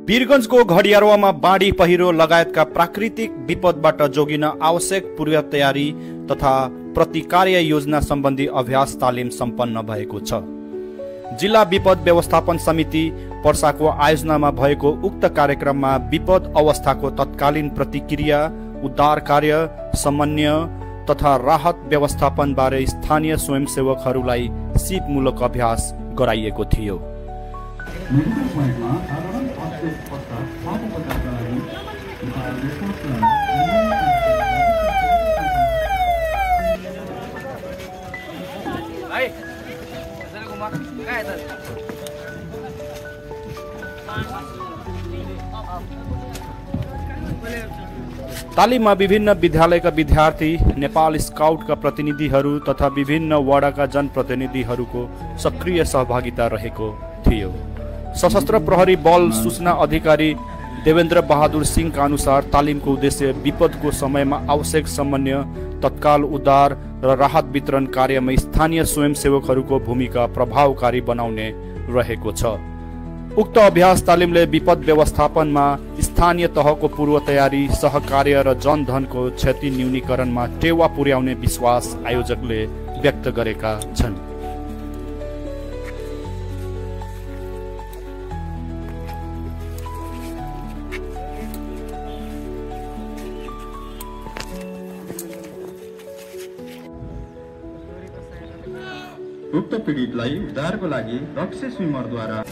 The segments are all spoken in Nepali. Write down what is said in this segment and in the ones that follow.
वीरगञ्जको घडियारवामा बाढी पहिरो लगायतका प्राकृतिक विपदबाट जोगिन आवश्यक पूर्व तयारी तथा प्रतिकार्य योजना सम्बन्धी अभ्यास तालिम सम्पन्न भएको छ। जिल्ला विपद व्यवस्थापन समिति पर्साको आयोजनामा भएको उक्त कार्यक्रममा विपद अवस्थाको तत्कालीन प्रतिक्रिया, उद्धार कार्य, समन्वय तथा राहत व्यवस्थापन बारे स्थानीय स्वयंसेवकहरूलाई सिपमूलक अभ्यास गराइएको थियो। तालिममा विभिन्न विद्यालयका विद्यार्थी, नेपाल स्काउटका प्रतिनिधिहरू तथा विभिन्न वडाका जनप्रतिनिधिहरूको सक्रिय सहभागिता रहेको थियो। सशस्त्र प्रहरी बल सूचना अधिकारी देवेन्द्र बहादुर सिंहका अनुसार तालिमको उद्देश्य विपदको समयमा आवश्यक समन्वय, तत्काल उद्धार र राहत वितरण कार्यमा स्थानीय स्वयंसेवकहरूको भूमिका प्रभावकारी बनाउने रहेको छ। उक्त अभ्यास तालिमले विपद व्यवस्थापनमा स्थानीय तहको पूर्व तयारी, सहकार्य र जनधनको क्षति न्यूनीकरणमा टेवा पुर्याउने विश्वास आयोजकले व्यक्त गरेका छन्। उक्त पीडितलाई उद्धारको लागि रक्सी स्विमरद्वारा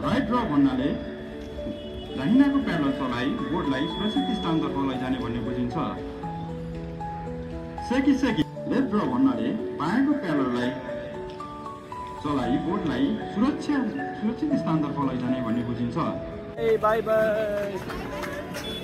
राइट ड्र भन्नाले दाहिनाको प्याडल चलाई बोर्डलाई सुरक्षित स्थानतर्फ लैजाने भन्ने बुझिन्छ। सेकी लेफ्ट ड्र भन्नाले बायाँको प्याडललाई चलाई बोर्डलाई सुरक्षित स्थानतर्फ लैजाने भन्ने बुझिन्छ। By by.